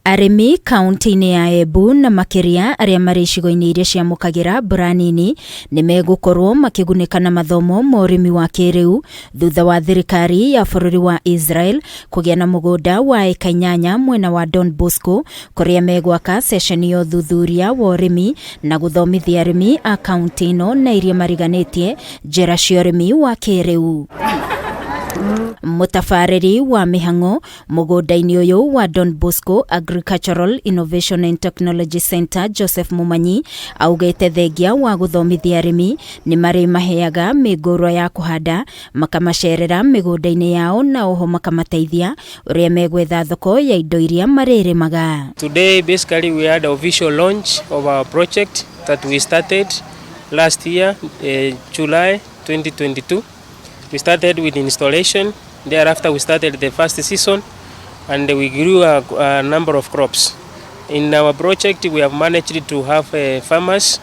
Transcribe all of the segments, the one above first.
Arĩmi kaunti-inĩ ya Embu na makĩria arĩa marĩ icigo-inĩ iria ciamũkagĩra mbura nini nĩ megũkorwo makĩgunĩka na mathomo ma ũrĩmi wa kĩrĩu thutha wa thirikari ya bũrũri wa Israel kũgĩa na mũgũnda wa ĩka inyanya mwena wa Don Bosco kũrĩa megwaka ceceni ya ũthuthuria wa ũrĩmi na gũthomithia arĩmi a kaunti ĩno na iria mariganĩtie njĩra cia ũrĩmi wa kĩrĩu. Mũtabarĩri wa mĩhang'o mũgũnda-inĩ ũyũ wa Don Bosco Agricultural Innovation and Technology Center Joseph Mumanyi augĩte thengia wa gũthomithia arĩmi nĩ marĩmaheaga mĩngũrwa ya kũhanda, makamacerera mĩgũnda-inĩ yao na oho makamateithia ũrĩa megwetha thoko ya indo iria marĩrĩmaga. Today basically we had official launch of our project that we started last year, July 2022. We started with installation, thereafter we started the first season and we grew a number of crops. In our project we have managed to have farmers,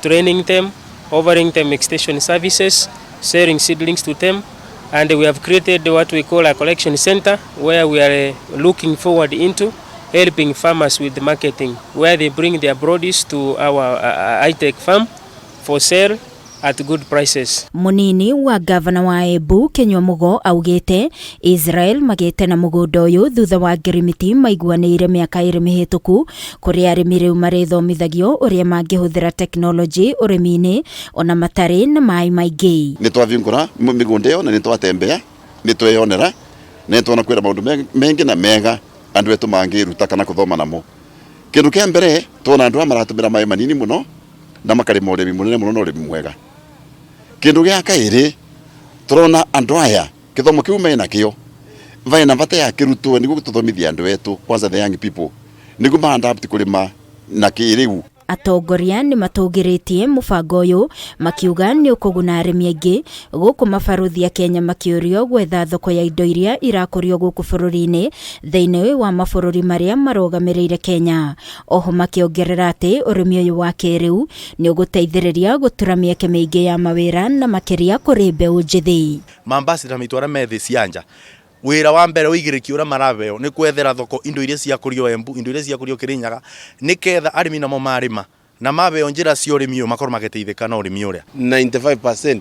training them, offering them extension services, selling seedlings to them, and we have created what we call a collection center where we are looking forward into helping farmers with the marketing, where they bring their produce to our high-tech farm for sale at good prices. Munini wa gavana wa Embu Kinyua Mugo augĩte Israel magĩte na mũgũnda ũyũ thutha wa ngirimiti maiguanĩire mĩaka ĩrĩ mĩhĩtũku kũrĩa arĩmi rĩu marĩthomithagio ũrĩa mangĩhũthĩra tekinoronjĩ ũrĩmi-inĩ ona matarĩ na maĩ maingĩ. Nĩ twavingũra mĩgũnda ĩyo na nĩ twatembea, nĩ tweyonera na nĩ twona kwĩna maũndũ mengĩ na mega andũ etu mangĩruta kana kũthoma namo. Kĩndũ kĩa mbere tuona andũ aya maratũmĩra maĩ manini mũno na makarĩma ũrĩmi mũnene mũno na ũrĩmi mwega. Kĩndũ gĩa kaĩrĩ tũrona andũ aya kĩthomo kĩu mena kĩo vaina bata ya kĩrutwo nĩguo tũthomithia andũ etu, kwanza the young people, nĩguo ma adapt kũrĩma na kĩrĩu. Atongoria nĩ matũgĩrĩtie mũbango ũyũ makiuga nĩ ũkũguna arĩmi aingĩ gũkũ mabarũthi a Kenya makĩũrio gwetha thoko ya indo iria irakũrio gũkũ bũrũri-inĩ thĩinĩ wa mabũrũri marĩa marũgamĩrĩire Kenya. Oho makĩongerera atĩ ũrĩmi ũyũ wa kĩrĩu nĩ ũgũteithĩrĩria gũtura mĩeke mĩingĩ ya mawĩra na makĩria kũrĩ mbeũ njĩthĩ. Mambassador maitũ arĩa me thĩ cia nja, wĩra wa mbere ũigĩrĩki ũrĩa marabeo nĩ kwethera thoko indo iria ciakũrio Embu, indo iria ciakũrio Kirinyaga, nĩketha arĩmi namo marĩma na mabeo njĩra cia ũrĩmi ũyũ makorwo magĩteithĩka na ũrĩmi ũrĩa. 95%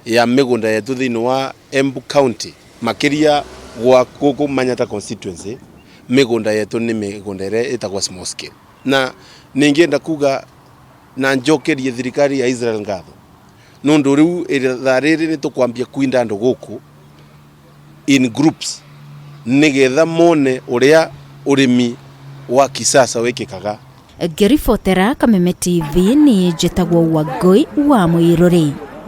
ya mĩgũnda yetu thĩinĩ wa Embu County, makĩria gwa gũkũ Manyatta constituency, mĩgũnda yetu nĩ mĩgũnda ĩrĩa ĩtagwo small scale. Na ningĩenda kuga na njokerie thirikari ya Israel ngatho nũndũ rĩu ithaa rĩrĩ nĩ tũkwambia kwinda andũ gũkũ in groups nĩgetha mone ũrĩa ũrĩmi wa kisasa wĩkĩkaga. Ngĩribotera Kameme TV nĩ njĩtagwo Wangũi wa Mũirũrĩ.